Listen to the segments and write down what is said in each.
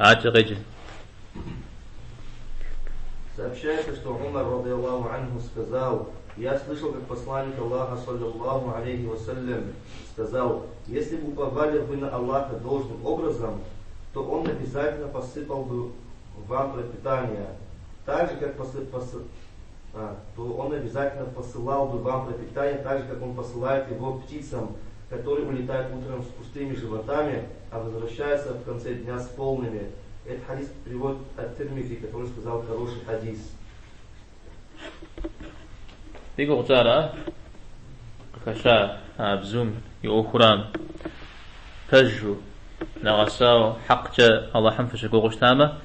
Адэкӏэ къеджэ. Сообщается, что Умар, رضي الله عنه, сказал: «Я слышал, как посланник Аллаха, صلى الله عليه وسلم, сказал: если бы уповали вы на Аллаха должным образом, то Он обязательно посыпал бы вам пропитание, так же, как то Он обязательно посылал бы вам пропитание, так же, как Он посылает его птицам, которые улетают утром с пустыми животами, а возвращаются в конце дня с полными». Этот хадис приводит ат-Тирмизи, который сказал: хороший хадис. Зи гугъу тщӏара къыхэща а бзум и ӏуэхурам пэжу, нэгъэсауэ, хьэкъкӏэ Аллахьым фыщыгугъыу щытамэ,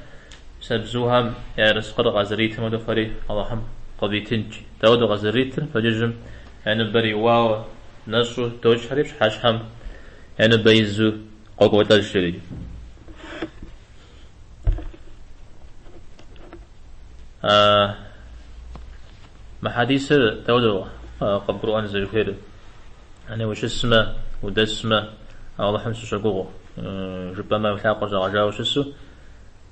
мис а бзухэм я ерыскъыр къазэритым хуэдэу фэри Аллахьым къывитынт. Дауэдэу къазэритыр? Пэджэжьым я ныбэр иуауэ, нэщӏу докӏхэри пщыхьэщхьэм я ныбэ изу къокӏуэлӏэж жери. Мы хьэдисыр дауэдэу къыбгурыӏуэн зэрыхуейр? Яни ущысмэ, удэсмэ, Алыхьым сыщогугъ жыпӏэмэ, уи лъакъуэр щӏэгъэжауэ щысу,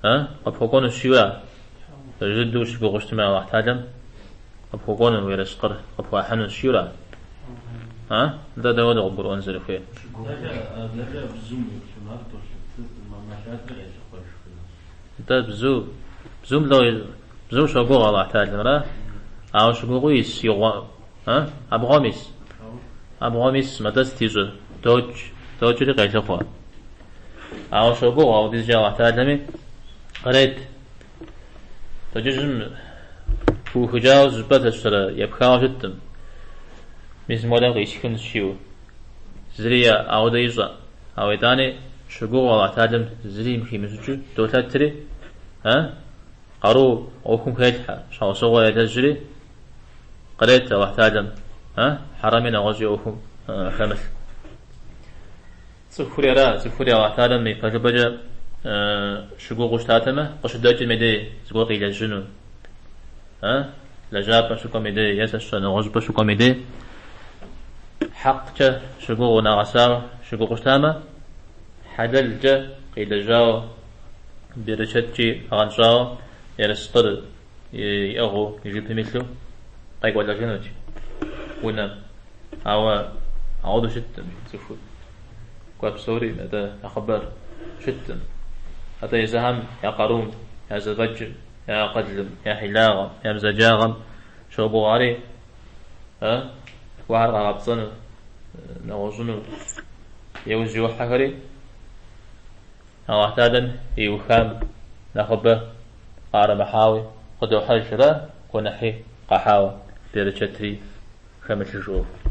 къыпхуэкӏуэнущ жиӏэу, пэж дыдэу ущыгугъыу щытмэ, Алыхь Тэхьэлам къыпхуэкӏуэну уи ерыскъыр къыпхуахьынущ жиӏэу. Нтӏэ дауэдэу къыбгурыӏуэн зэрыхуейр? Нтӏэ бзу, бзум ло, бзум щогугъ Алыхь Тэхьэлам, ара? Ауэ щыгугъыу ис и гъуэ, абгъуэм ис. Абгъуэм исмэ, атӏэ сыт ищӏыр? Докӏ, докӏри къелъыхъуэ. Ауэ щогугъ, ауэдизкӏэ Алыхь Тэхьэлами кърет. Пэджэжьым пыухыкӏауэ зыщӏыпӏэ зэщэрэ епхауэ щыткъым. Мис мыуэдэ къисхынщ жиӏэу. Зыри ауэдэ ищӏэ. Ауэ итӏани щогугъ Алыхь Тэхьэлам зыри химыщӏыкӏыу долъэтри, къару ӏуэхум хелъхьэ, щхьэусыгъуэ елэжьри кърет Алыхь Тэхьэлам, хьэрэми нэгъуэщӏи ӏуэхум хэмылъ. Цӏыхури ара, цӏыхури Алыхь Тэхьэлам и пэжыпӏэкӏэ щыгугъыу щытатэмэ, къыщыдэкӏым и дей зыгуэр къилэжьыну, лэжьапӏэ щыкӏуэм и дей е сэ сщӏэ нэгъуэщӏыпӏэ щыкӏуэм и дей хьэкъкӏэ щыгугъыу нэгъэсауэ щыгугъыу щытамэ, хьэлэлкӏэ къилэжьауэ, берычэткӏи гъэнщӏауэ ерыскъыр иӏыгъыу и жыпым илъу къекӏуэлӏэжынут унэм. Ауэ ауэдэу щыткъым цӏыхур. Кӏуэ псори, атӏэ нэхъыбэр щыткъым. Атӏэ езыхэм я къарум, я зэфӏэкӏым, я акъылым, я хьилагъэм, я бзаджагъэм щогугъари, цӏыхухэр къагъэпцӏэну, нэгъуэщӏыну иужь йохьэхэри, Алыхь Тэхьэлам иухам нэхъыбэ къаӏэрымыхьауи къыдохьэжрэ гуэныхьи къахьауэ, берычэтри хэмылъыж ӏуэху.